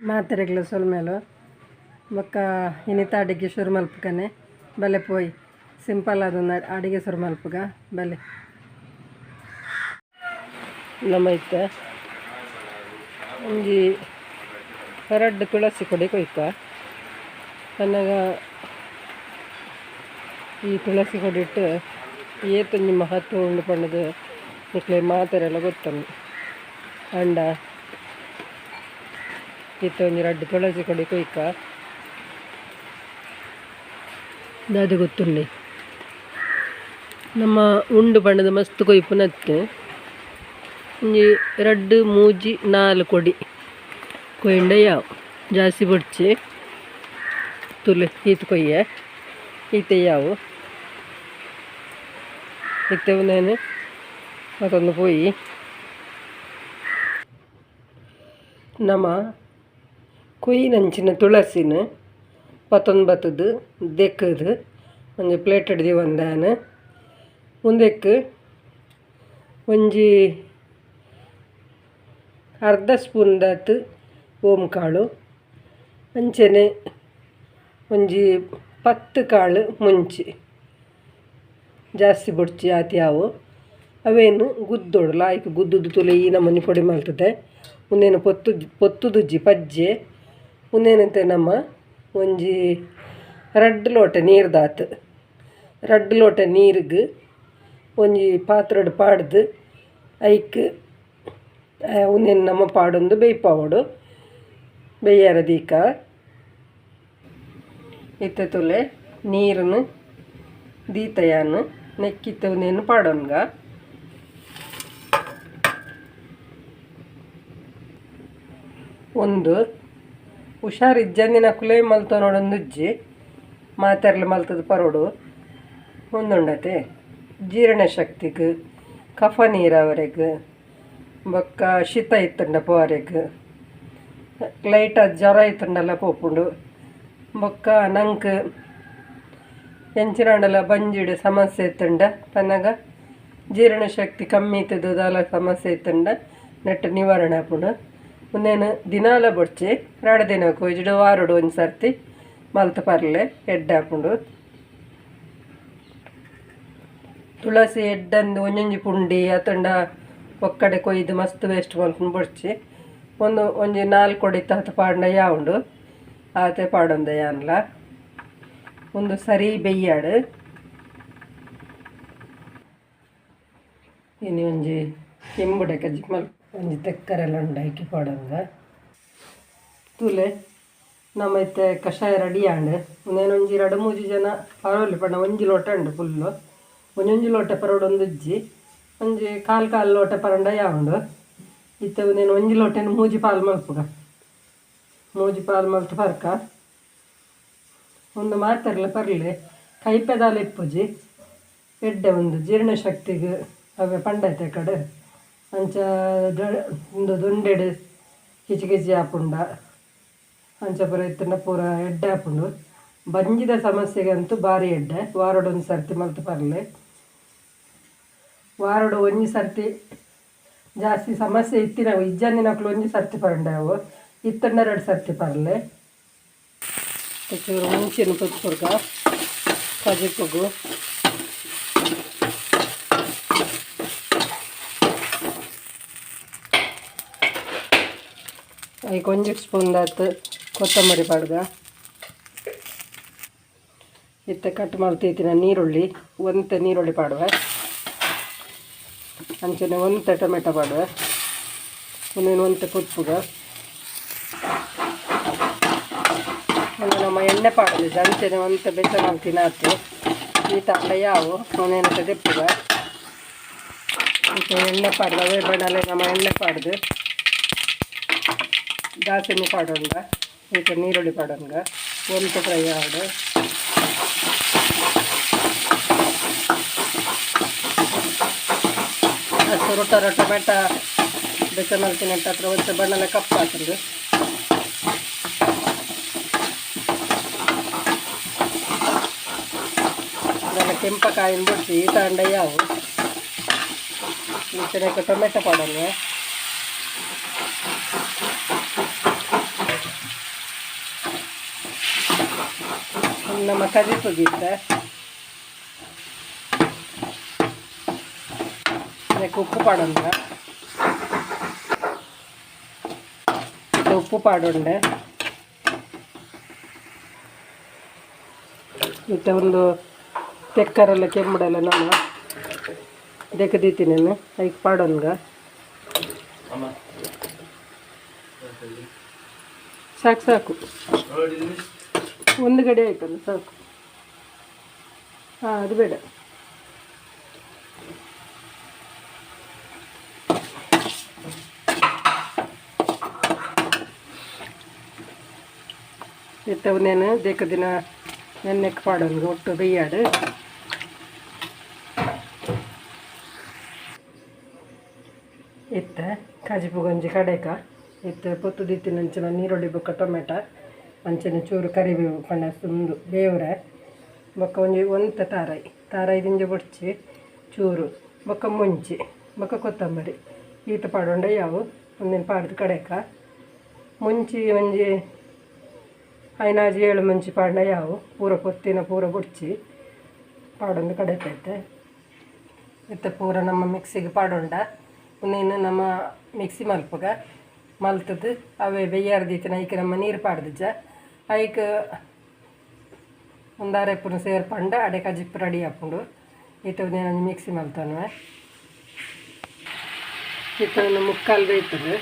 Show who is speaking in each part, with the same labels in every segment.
Speaker 1: ಮಾತೆರೆಗ್ಲ ಸೊಲ್ಮೆಲು ಬೊಕ್ಕ ಇನಿತ ಅಡಿಗೆ ಶುರು ಮಲ್ಪುಗನೆ ಬಲೆ ಪೋಯಿ ಸಿಂಪಲ್ ಆದೊಂದು ಅಡಿಗೆ ಶುರು ಮಲ್ಪುಗ ಬಲೆ. ನಮ್ಮ ಇತ್ತೆ ಒಂಜಿ ರಡ್ಡ್ ತುಳಸಿ ಕೊಡಿ ಕೊಯ್ಕ ಪನ್ನಗ ಈ ತುಳಸಿ ಕೊಡಿಟ್ ಏತೊಂಜಿ ಮಹತ್ವ ಉಂಡು ಪಂಡುದು ನಿಕ್ಲೆ ಮಾತೆರೆಲ ಗೊತ್ತುಂಡು. ಆಂಡ ಇತ್ತೆ ಒಂಜಿ ರಡ್ಡ್ ತುಳಸಿ ಕೊಡಿ ಕೊಯ್ಕ ದಾದ ಗೊತ್ತುಂಡೆ ನಮ್ಮ ಉಂಡು ಪಂಡುದು ಮಸ್ತ್ ಕೊಯ್ಪುನತ್ತು ಒಂಜಿ ರಡ್ಡ್ ಮೂಜಿ ನಾಲ್ ಕೊಡಿ ಕೊಯ್ಂಡ ಯಾವು ಜಾಸ್ತಿ ಬೊಡ್ಚಿ ತುಲೆ ಈತ್ ಕೊಯ್ಯೆ ಈತೆ ಯಾವು ಇತ್ತೆ ಉಂದೆನ್ ಪತೊಂದು ಪೋಯಿ. ನಮ ಕೊಯ್ಯಿನಂಚಿನ ತುಳಸಿನ್ ಪತೊಂದು ಬತ್ತುದು ದೆಕ್ಕುದು ಒಂಜಿ ಪ್ಲೇಟ್ ದೀವೊಂದಾನ್ ಉಂದೆಕ್ ಒಂಜಿ ಅರ್ಧ ಸ್ಪೂನ್ ದಾತ್ ಓಂಕಾಳು ಅಂಚನೆ ಒಂಜಿ 10 ಕಾಳು ಮುಂಚಿ ಜಾಸ್ತಿ ಬೊಡ್ಚಿ ಆತ್ ಯಾವು ಅವೇನ್ ಗುದ್ದೊಡು ಲಾಯ್ಕ್ ಗುದ್ದುದು ತುಲೆ ಈ ನಮೂನಿ ಪೊಡಿ ಮಲ್ತುದೆ ಉಂದೆನ್ ಪೊತ್ತು ಪೊತ್ತುದುಜ್ಜಿ ಪಜ್ಜೆ ಉಂದೆನಂತೆ ನಮ್ಮ ಒಂಜಿ ರಡ್ಡ್ ಲೋಟೆ ನೀರು ದಾತ್ ರಡ್ಡ್ ಲೋಟೆ ನೀರುಗ್ ಒಂಜಿ ಪಾತ್ರೆಡ್ ಪಾಡ್ದು ಐಕ್ ಉಂದೆನ್ ನಮ ಪಾಡೊಂದು ಬೇಯ್ಪಾವೊಡು ಬೇಯ್ಯರ ದೀಕ. ಇತ್ತೆ ತುಲೆ ನೀರುನು ದೀತ ಯಾನ್ ನೆಕ್ಕಿತ್ತೆ ಉಂದೆನ್ ಪಾಡೊನ್ಗ. ಉಂದು ಹುಷಾರ್ ಇಜ್ಜಂದಿನಕುಲೇ ಮಲ್ತೊನೊಡೊಂದುಜ್ಜಿ ಮಾತೆರ್ಲ ಮಲ್ತುದು ಪರೊಡು ಉಂದುಂಡತೆ ಜೀರ್ಣಶಕ್ತಿಗ್ ಕಫ ನೀರಾವರೆಗ್ ಬೊಕ್ಕ ಶೀತ ಇತ್ತುಂಡ ಪೋವರೆಗ್ ಲೈಟ್ ಆದ್ ಜ್ವರ ಇತ್ತುಂಡಲ ಪೋಪುಂಡು ಬೊಕ್ಕ ನಂಕ್ ಎಂಚಿನಾಂಡಲ ಬಂಜಿಡ್ ಸಮಸ್ಯೆ ಇತ್ತುಂಡ ಪನ್ನಗ ಜೀರ್ಣಶಕ್ತಿ ಕಮ್ಮಿ ಇತ್ತುದು ದಾಲ ಸಮಸ್ಯೆ ಇತ್ತುಂಡ ನೆಟ್ಟ್ ನಿವಾರಣೆ ಆಪುಂಡು. ಉಂದೆನ್ ದಿನಾಲ ಬೊಡ್ಚಿ ರಡ್ಡ್ ದಿನಕ್ ಇಜ್ಜಿಡ ವಾರೊಡು ಒಂಜಿ ಸರ್ತಿ ಮಲ್ತ್ ಪರ್ಲೆ ಎಡ್ಡೆ ಆಪುಂಡು. ತುಳಸಿ ಎಡ್ಡೆಂದು ಒಂಜೊಂಜಿ ಪುಂಡಿ ಅತ್ತಂಡ ಒಕ್ಕಡೆ ಕೊಯ್ದು ಮಸ್ತ್ ವೇಸ್ಟ್ ಮಲ್ಪುನು ಬೊಡ್ಚಿ ಒಂದು ಒಂಜಿ ನಾಲ್ ಕೊಡಿತ ಆತ್ ಪಾಡ್ಂಡ ಯಾವುಂಡು ಆತೆ ಪಾಡೊಂದೆ ಯಾನ್ಲ. ಉಂದು ಸರಿ ಬೆಯ್ಯಾಡು ಇನಿ ಒಂಜಿ ಕೆಂಬುಡೆ ಕಜ್ಜಿ ಮಲ್ ಒಂಜಿ ತೆಕ್ಕರೆಲ ಉಂಡು ಐಕೆ ಪಾಡೊಂದು ತೂಲೆ ನಮ್ಮ ಇತ್ತೆ ಕಷಾಯ ರೆಡಿ ಆಂಡ್. ಉಂದೆನ್ ಒಂಜಿ ರಡ್ಡ್ ಮೂಜಿ ಜನ ಪರೋಲಿ ಪಂಡ ಒಂಜಿ ಲೋಟ ಉಂಡು ಫುಲ್ಲು ಒಂಜೊಂಜಿ ಲೋಟ ಪರೋಡೊಂದುಜ್ಜಿ ಒಂಜಿ ಕಾಲ್ ಕಾಲ್ ಲೋಟ ಪರಂಡ ಯಾವುಂಡು. ಇತ್ತೆ ಉಂದೆನ್ ಒಂಜಿ ಲೋಟೆನ್ ಮೂಜಿ ಪಾಲ್ ಮಲ್ಪುಗ ಮೂಜಿ ಪಾಲ್ ಮಲ್ತ್ ಪರ್ಕ ಉಂದು ಮಾತೆರ್ಲ ಪರ್ಲೆ ಕೈಪೆದಾಲ ಇಪ್ಪುಜಿ ಎಡ್ಡೆ ಉಂದು ಜೀರ್ಣಶಕ್ತಿಗ್ ಅವೆ ಪಂಡೈತೆ ಕಡೆ ಅಂಚ ಉಂದು ದೊಂಡೆಡ್ ಕಿಚಿ ಕಿಚಿ ಆಪುಂಡ ಅಂಚ ಪೂರ ಇತ್ತುಂಡ ಪೂರ ಎಡ್ಡೆ ಆಪುಂಡು. ಬಂಜಿದ ಸಮಸ್ಯೆಗಂತೂ ಬಾರಿ ಎಡ್ಡೆ ವಾರೊಡು ಒಂಜಿ ಸರ್ತಿ ಮಲ್ತ್ ಪರ್ಲೆ ವಾರೊಡು ಒಂಜಿ ಸರ್ತಿ ಜಾಸ್ತಿ ಸಮಸ್ಯೆ ಇತ್ತಿನವು ಇಜ್ಜಂದಿನಕುಲು ಒಂಜಿ ಸರ್ತಿ ಪರಂಡ ಅವು ಇತ್ತುಂಡ ರಡ್ಡ್ ಸರ್ತಿ ಪರ್ಲೆ. ಚೂರು ಮುಂಚಿನ ಪುತ್ಪುರ್ಗ ಕಜಿಪುಗು ಐಕ್ ಒಂಜಿ ಸ್ಪೂನ್ ದಾತ್ ಕೊತ್ತಂಬರಿ ಪಾಡ್ಗ. ಇತ್ತೆ ಕಟ್ ಮಲ್ತಿತ್ತಿನ ನೀರುಳ್ಳಿ ಒಂತೆ ನೀರುಳ್ಳಿ ಪಾಡುವೆ ಅಂಚನೆ ಒಂತೆ ಟೊಮೆಟೊ ಪಾಡುವೆ ಉಂದೆನ್ ಒಂತೆ ಪುತ್ಪುಗ ಉಂದು ನಮ್ಮ ಎಣ್ಣೆ ಪಾಡೊಂದಿಜ್ಜಿ ಅಂಚನೆ ಒಂತೆ ಬೆಚ್ಚ ಮಲ್ತಿನಾತ್ ಈತ್ ಆಂಡ ಯಾವು ಉಂದೆನ್ ದೆಪ್ಪುಗ. ಇತ್ತೆ ಎಣ್ಣೆ ಪಾಡ್ದು ಅವೇ ಬಣಲೆ ನಮ್ಮ ಎಣ್ಣೆ ಪಾಡ್ದು ದಾಸೆಮಿ ಪಾಡೊಂಡ ಇತ್ತೆ ನೀರುಳ್ಳಿ ಪಾಡೊನ್ಗ ಒಂತೆ ಫ್ರೈ ಆವಡ್. ಸುರುಟರ ಟೊಮೆಟೊ ಬೆಚ್ಚ ಮಲ್ತಿನಂತ ಹತ್ರ ಒಂತೆ ಬಣ್ಣಲ ಕಪ್ಪಾತುಂಡು. ನನ್ನ ಕೆಂಪ ಕಾಯಿನ್ ಬೊಡ್ಚಿ ಈತ್ ಆಂಡ ಯಾವು ಇತ್ತೆ ಟೊಮೆಟೊ ಪಾಡೊನ್ವೆ. ನಮ್ಮ ಕಜಿಪುಗಿತ್ತ ಅದಕ್ಕೆ ಉಪ್ಪು ಪಾಡೊಂಡ. ಉಪ್ಪು ಪಾಡೊಂಡೆ. ಇತ್ತೆ ಒಂದು ತೆಕ್ಕರೆಲ್ಲ ಕೆಮ್ಮುಡೆಲ್ಲ ನಮ್ಮ ದೆಕ್ಕದೀತಿನೇನು ಐಕ್ ಪಾಡೊನ್ಗ.
Speaker 2: ಅಮ್ಮ.
Speaker 1: ಸಾಕು ಸಾಕು. ಒಂದು ಗಡಿ ಆಯ್ತಲ್ಲ, ಸಾಕು. ಹಾಂ, ಅದು ಬೇಡ. ಇತ್ತವನೇನು ದೇಕ ದಿನ ನೆನ್ನೆಕ್ ಪಾಡೊನ್ಗ ಒಟ್ಟು ಬೆಯ್ಯಾಡು. ಇತ್ತೆ ಕಾಜಿಪು ಗಂಜಿ ಕಡೆಕ ಇತ್ತೆ ಪೊತ್ತು ದೀತಿನಂಚಿನ ನೀರುಳ್ಳಿ ಬೊಕ್ಕ ಟೊಮೆಟೊ, ಅಂಚನೆ ಚೂರು ಕರಿಬೇವು ಪಂಡ ಉಂದು ಬೇವ್ರೆ, ಬೊಕ್ಕ ಒಂಜಿ ಒಂತೆ ತಾರಾಯಿ, ತಾರಾಯಿ ದಿಂಜ ಬೊಡ್ಚಿ, ಚೂರು ಬೊಕ್ಕ ಮುಂಚಿ ಬೊಕ್ಕ ಕೊತ್ತಂಬರಿ ಈತ ಪಾಡೊಂಡ ಯಾವು. ಒಂದಿನ ಪಾಡ್ದು ಕಡೆಕ ಮುಂಚಿ ಒಂಜಿ ಐನಾಜಿ ಏಳು ಮುಂಚಿ ಪಾಡ್ನ ಯಾವು. ಪೂರ ಪೊತ್ತಿನ ಪೂರ ಬೊಡ್ಚಿ, ಪಾಡೊಂದು ಕಡೆತೈತೆ. ಇತ್ತೆ ಪೂರ ನಮ್ಮ ಮಿಕ್ಸಿಗೆ ಪಾಡೊಂಡ. ಉಂದೆನ್ ನಮ್ಮ ಮಿಕ್ಸಿ ಮಲ್ಪುಗ. ಮಲ್ತದ್ದು ಅವೇ ಬೆಯ್ಯಾರ ದೀತಿನ ಐಕ್ ನಮ್ಮ ನೀರು ಪಾಡ್ದಿಜ್ಜ. ಐಕ್ ಒಂದು ಅರೆಪುನ ಸೇರ್ಪಂಡ ಅಡೆ ಕಜಿಪ್ಪು ರೆಡಿ ಆಪುಂಡು. ಇತ್ತೆ ಒಂಜಿ ಮಿಕ್ಸಿ ಮಲ್ತೊನುವೆ. ಇತ್ತೆ ಒಂದು ಮುಕ್ಕಾಲು ಬೇಯ್ತದೆ.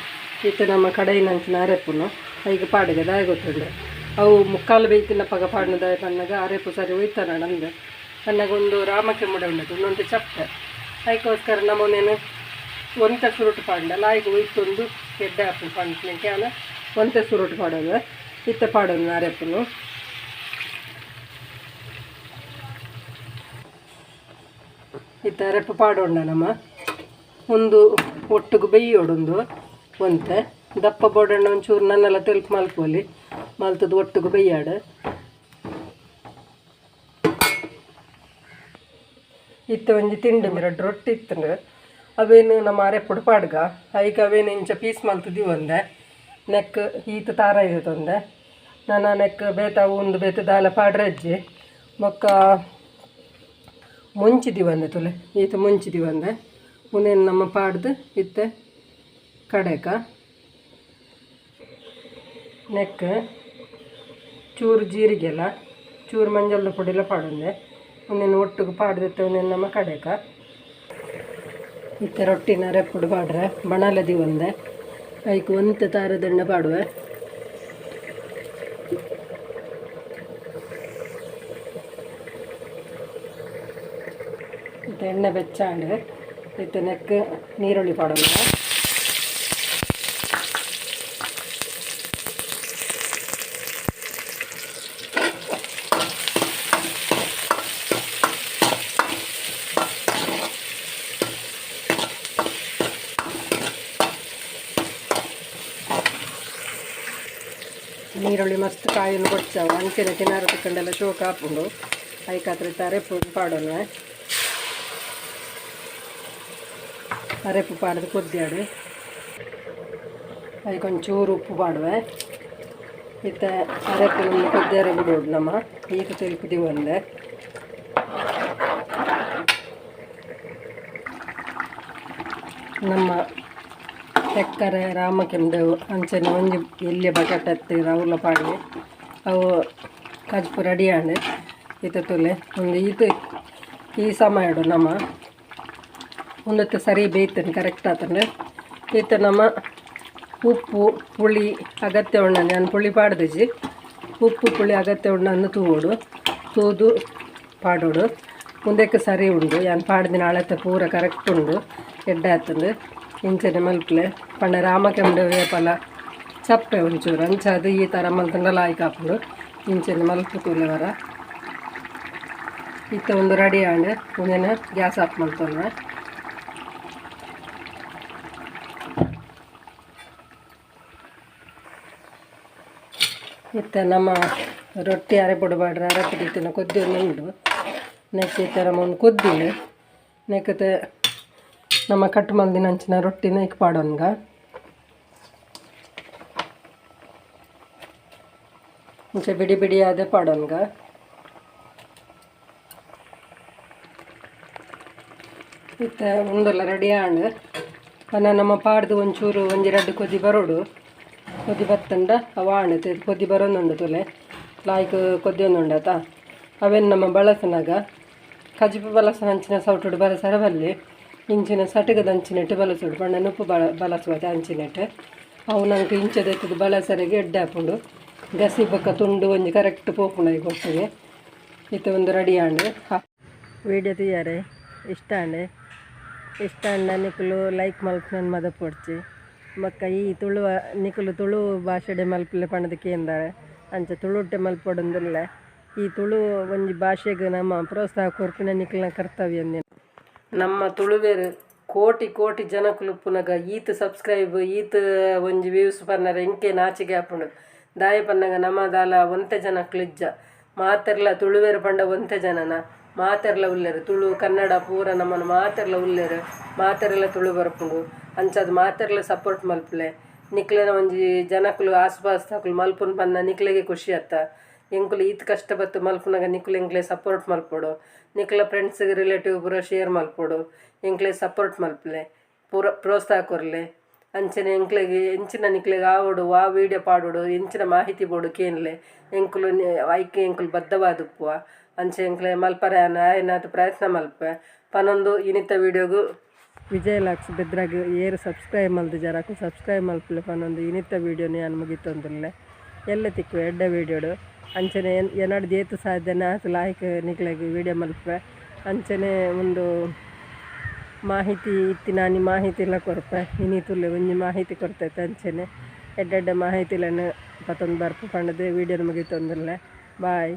Speaker 1: ಇತ್ತೆ ನಮ್ಮ ಕಡೈನಂಚಿನ ಅರೆಪುನು ಐಕ್ ಪಾಡುಗ. ದಾಯ ಗೊತ್ತುಂಡು, ಅವು ಮುಕ್ಕಾಲು ಬೇಯ್ತಿನಪಗ ಪಾಡ್ನ ದಾಯ ಪನ್ನಗ ಅರೆಪು ಸರಿ ಒಯ್ತಾನ ನಂದು ಪನ್ನಗ ಒಂದು ರಾಮಕ್ಕೆ ಮುಡೆ ಉಂಡದು ಇನ್ನೊಂದು ಚಪ್ಪೆ. ಐಕೋಸ್ಕರ ನಮ್ಮನೇನು ಒಂತೆ ಸುರುಟು ಪಾಂಡ ಲಾಯ್ಕ್ ಒಯ್ತೊಂದು ಎಡ್ಡೆ ಆಪುಂಡು ಪಂಡ್ನಕ್ಕೆ ಆನ ಒಂತೆ ಸುರುಟು ಪಾಡೋದು. ಇತ್ತೆ ಪಾಡೋದು ಅರೆಪುನು. ಇತ್ತೆ ಅರೆಪು ಪಾಡೋಣ ನಮ್ಮ. ಒಂದು ಒಟ್ಟುಗು ಬೆಯ್ಯೋಡೊಂದು ಒಂತೆ ದಪ್ಪ ಬೋಡಣ್ಣ ಒಂಚೂರು ನನ್ನೆಲ್ಲ ತೆಲ್ಪು ಮಲ್ಪೊಲಿ. ಮಲ್ತದ್ದು ಒಟ್ಟುಗು ಬೆಯ್ಯಾಡು. ಇತ್ತೆ ಒಂಜಿ ತಿಂಡಿ ರಡ್ಡ್ ರೊಟ್ಟಿ ಇತ್ತಂಡು. ಅವೇನು ನಮ್ಮ ಅರೆಪುಡು ಪಾಡ್ಗ. ಐಕ್ ಅವೇನು ಇಂಚ ಪೀಸ್ ಮಲ್ತುದಿ ಒಂದೆ ನೆಕ್ ಈತ್ ತಾರ ತೊಂದೆ ನನ ನೆಕ್ ಬೇತ ಉಂದು ಬೇತೆ ದಾಲ ಪಾಡ್ರಜ್ಜಿ. ಬೊಕ್ಕ ಮುಂಚಿದಿ ಒಂದೆ ತುಲೆ, ಈತ ಮುಂಚಿದಿ ಒಂದೆ. ಉಂದೆನ್ ನಮ್ಮ ಪಾಡ್ದು ಇತ್ತೆ ಕಡೆಕ. ನೆಕ್ ಚೂರು ಜೀರಿಗೆಲ್ಲ ಚೂರು ಮಂಜಲ್ದ ಪೊಡಿಲ ಪಾಡೊಂದೆ. ಉಂದೆನ್ ಒಟ್ಟುಗು ಪಾಡ್ದಿತ್ತೆ ಉಂದೆನ್ ನಮ್ಮ ಕಡೆಕ. ಇತ್ತೆ ರೊಟ್ಟಿನ ಅರೆಪುಡು ಪಾಡ್ರೆ ಬಣಲದಿ ಒಂದೆ. ಐಕ್ ಒಂತೆ ತಾರದೆಣ್ಣೆ ಪಾಡುವೆ. ಇತ್ತೆ ಎಣ್ಣೆ ಬೆಚ್ಚಾಂಡ್. ಇತ್ತೆ ನೆಕ್ ನೀರುಳ್ಳಿ ಪಾಡೊಂದು. ನೀರುಳ್ಳಿ ಮಸ್ತ್ ಕಾಯನ್ನು ಕೊಡ್ಚಾವು. ಅಂಚೆನೆ ತಿನಾರ ತಿಕ್ಕಂಡೆಲ್ಲ ಶೋಕ ಆಪುಂಡು. ಐಕಾತ್ರ ಅರೆಪು ಪಾಡೋಣ. ಅರೆಪು ಪಾಡ್ದು ಕೊದ್ಯಾಡು. ಐಕೊಂಚೂರು ಉಪ್ಪು ಪಾಡುವೆ. ಇತ್ತೆ ಅರೆಪು ಕೊದ್ಯಾರೆ ಬಿಡೋಡು ನಮ್ಮ. ಈತ ತೆಲ್ಪು ಒಂದೆ. ನಮ್ಮ ತೆಕ್ಕರೆ ರಾಮಕೆಂಡೆವು ಅಂಚನೆ ಒಂಜಿ ಎಲ್ಯ ಬಕೆಟ್ ಎತ್ತಿ ರೌಲ ಪಾಡಿ ಅವು ಕಜ್ಪು ರೆಡಿ ಆಂಡ್. ಇತ್ತೆ ತುಲೆ ಒಂದು ಈತ ಈ ಸಮಯಡು ನಮ್ಮ ಉಂದಕ್ಕೆ ಸರಿ ಬೇಯ್ತೇನೆ, ಕರೆಕ್ಟ್ ಆತಂಡು. ಇತ್ತೆ ನಮ್ಮ ಉಪ್ಪು ಪುಳಿ ಅಗತ್ಯ ಉಣ್ಣು. ನಾನು ಪುಳಿ ಪಾಡ್ದಿಜಿ. ಉಪ್ಪು ಪುಳಿ ಅಗತ್ಯ ಉಣ್ಣನ್ನು ತೂವೊಡು, ತೂದು ಪಾಡೋಡು. ಉಂದಕ್ಕೆ ಸರಿ ಉಂಡು. ಯಾನ್ ಪಾಡ್ದಿನ ಅಳತೆ ಪೂರ ಕರೆಕ್ಟ್ ಉಂಡು, ಎಡ್ಡೆ ಆತಂಡು. ಇಂಚನೆ ಮಲ್ಪಲೆ ಪಂಡ ರಾಮಕೆಂಡೆ ವೇಪಲ ಚಪ್ಪೆ ಒಂಚೂರು. ಅಂಚ ಅದು ಈ ಥರ ಮಲ್ತಂಡ ಲಾಯ್ಕ್ ಆಪುಂಡು. ಇಂಚನೆ ಮಲ್ಪು ತೂಲೆವರ. ಇತ್ತೆ ಒಂದು ರೆಡಿ ಆಂಡ್. ಉಂದೆನ್ ಗ್ಯಾಸ್ ಆಫ್ ಮಲ್ತೊನ್ವೆ. ಇತ್ತೆ ನಮ್ಮ ರೊಟ್ಟಿ ಅರೆಪೊಡು ಪಾಡ್ರೆ ಅರೆಪು ಇತ್ತಿನ ಕೊದ್ದಿ ಉಂಡು. ನೆಕ್ ಇತ್ತೆ ನಮ್ಮ ಒಂದು ಕೊದ್ದಿಂಡು. ನೆಕ್ಕತೆ ನಮ್ಮ ಕಟ್ ಮಲ್ದಿನ ಅಂಚಿನ ರೊಟ್ಟಿನ ಇಕ್ ಪಾಡೊನ್ಗ. ಇಂಚ ಬಿಡಿ ಬಿಡಿ ಆದೆ ಪಾಡೊನ್ಗ. ಇತ್ತೆ ಉಂದೆಲ್ಲ ರೆಡಿ ಆಂಡ್. ಪನ ನಮ್ಮ ಪಾಡ್ದು ಒಂಚೂರು ಒಂಜಿ ರಡ್ಡ್ ಕೊದಿ ಬರೋಡು. ಕೊದಿ ಬತ್ತಂಡ ಅವು ಆಂಡ್. ಕೊದಿ ಬರೋದುಂಡು ತುಲೆ, ಲಾಯ್ಕ್ ಕೊದ್ದಿಯೊಂದುಂಡತ. ಅವೆನ್ ನಮ್ಮ ಬಳಸನಾಗ ಕಜಿಪು ಬಳಸನ ಅಂಚಿನ ಸೌಟುಡು ಬಳಸರ ಬಲ್ಲಿ. ಇಂಚಿನ ಸಟಗದ ಅಂಚಿನೆಟ್ಟು ಬಳಸೋಡು ಪಂಡ ನುಪ್ಪು ಬಳಸುವ ಅಂಚಿನೆಟ್ಟು. ಅವು ನಂಗೆ ಇಂಚದೆತ್ತದ ಬಳಸರೆಗೆ ಎಡ್ಡೆ ಆಪುಂಡು. ಗಸಿ ಬೊಕ್ಕ ತುಂಡು ಒಂಜಿ ಕರೆಕ್ಟ್ ಪೋಪುಂಡು ಐಕ್ ಒಟ್ಟಿಗೆ. ಇತ್ತೆ ಒಂದು ರೆಡಿ ಆಂಡ್. ವೀಡಿಯೋ ತೂಯರೆ ಇಷ್ಟ ಆಂಡ್. ಇಷ್ಟ ಆಂಡ ನಿಕುಲು ಲೈಕ್ ಮಲ್ಪುನನ್ ಮದಪೊಡ್ಚಿ. ಬೊಕ್ಕ ಈ ತುಳುವ ನಿಕುಲು ತುಳು ಭಾಷೆಡೆ ಮಲ್ಪುಲೆ ಪಂಡ್ದ್ ಕೇಂದಾರೆ. ಅಂಚ ತುಳುಟ್ಟೆ ಮಲ್ಪೊಡುಂದುಲ್ಲೆ. ಈ ತುಳು ಒಂಜಿ ಭಾಷೆಗ್ ನಮ್ಮ ಪ್ರೋತ್ಸಾಹ ಕೊರ್ಪಿನ ನಿಕಲ್ನ ಕರ್ತವ್ಯ. ನಮ್ಮ ತುಳುವೆರ್ ಕೋಟಿ ಕೋಟಿ ಜನಕುಲು ಉಪ್ಪುನಗ ಈತ್ ಸಬ್ಸ್ಕ್ರೈಬ್, ಈತ್ ಒಂಜಿ ವ್ಯೂಸ್ ಪನ್ನರೆ ಎಂಕೆ ನಾಚಿಕೆ ಆಪುಂಡು. ದಾಯೆ ಪನ್ನಗ ನಮ ದಾಲ ಒಂತೆ ಜನಕ್ಲು ಇಜ್ಜ. ಮಾತೆರ್ಲ ತುಳುವೆರ್ ಪಂಡ ಒಂತೆ ಜನನ? ಮಾತೆರ್ಲ ಉಲ್ಲೆರ್. ತುಳು, ಕನ್ನಡ ಪೂರ ನಮ್ಮನ ಮಾತೆರ್ಲ ಉಲ್ಲೆರ್. ಮಾತೆರೆಲ ತುಳು ಬರ್ಪುಂಡು. ಅಂಚಾದ್ ಮಾತೆರ್ಲ ಸಪೋರ್ಟ್ ಮಲ್ಪುಲೆ. ನಿಕ್ಲೆನ ಒಂಜಿ ಜನಕುಲು ಆಸುಪಾಸುದಕುಲು ಮಲ್ಪುನು ಪನ್ನ ನಿಕ್ಲೆಗೆ ಖುಷಿ ಅತ್ತ? ಎಂಕುಲು ಈತ್ ಕಷ್ಟ ಬತ್ತು ಮಲ್ಪುನಗ ನಿಕುಲು ಎಂಕ್ಲೆ ಸಪೋರ್ಟ್ ಮಲ್ಪೊಡು. ನಿಕ್ಲ ಫ್ರೆಂಡ್ಸ್, ರಿಲೇಟಿವ್ ಪೂರ ಶೇರ್ ಮಲ್ಪೊಡು. ಎಂಕ್ಲೆ ಸಪೋರ್ಟ್ ಮಲ್ಪುಲೆ, ಪೂರ ಪ್ರೋತ್ಸಾಹ ಕೊರ್ಲೆ. ಅಂಚನೆ ಎಂಕ್ಲೆಗ್ ಎಂಚಿನ ನಿಕ್ಲೆಗ್ ಆವೊಡು, ವಾ ವೀಡಿಯೋ ಪಾಡೊಡು, ಎಂಚಿನ ಮಾಹಿತಿ ಬೋಡು ಕೇನ್ಲೆ. ಎಂಕುಲು ಐಕ್ ಎಂಕುಲು ಬದ್ಧವಾದುಪ್ಪುವ. ಅಂಚೆ ಎಂಕ್ಲೆ ಮಲ್ಪರೆ ಆಯ್ನಾತ್ ಪ್ರಯತ್ನ ಮಲ್ಪೆ ಪನೊಂದು ಇನಿತ ವೀಡಿಯೋಗು ವಿಜಯ ಲಾಕ್ಸ್ ಬೆದ್ರಾಗ್ ಏರ್ ಸಬ್ಸ್ಕ್ರೈಬ್ ಮಲ್ದಿಜಾರ ಅಕುಲು ಸಬ್ಸ್ಕ್ರೈಬ್ ಮಲ್ಪುಲೆ ಪನೊಂದು ಇನಿತ ವೀಡಿಯೋನು ಯಾನ್ ಮುಗಿತೊಂದುಲ್ಲೆ. ಎಲ್ಲೆ ತಿಕ್ಕುವೆ ಎಡ್ಡೆ ವೀಡಿಯೋಡು. ಅಂಚನೆ ಎನಡ್ದ್ ಏತ್ ಸಾಧ್ಯನ ಆತ್ ಲಾಯ್ಕ್ ನಿಕ್ಲೆಗ್ ವೀಡಿಯೋ ಮಲ್ಪುವೆ. ಅಂಚನೆ ಒಂದು ಮಾಹಿತಿ ಇತ್ತಿನಾನಿ ಮಾಹಿತಿಲ ಕೊರ್ಪೆ. ಇನಿ ತುಲೆ ಒಂಜಿ ಮಾಹಿತಿ ಕೊರ್ತೈತೆ. ಅಂಚನೆ ಎಡ್ಡೆ ಎಡ್ಡೆ ಮಾಹಿತಿಲೆನ್ ಪತೊಂದು ಬರ್ಪು ಪಂಡ್ದ್ ವೀಡಿಯೋನು ಮುಗಿತೊಂದುಲ್ಲೆ. ಬಾಯ್.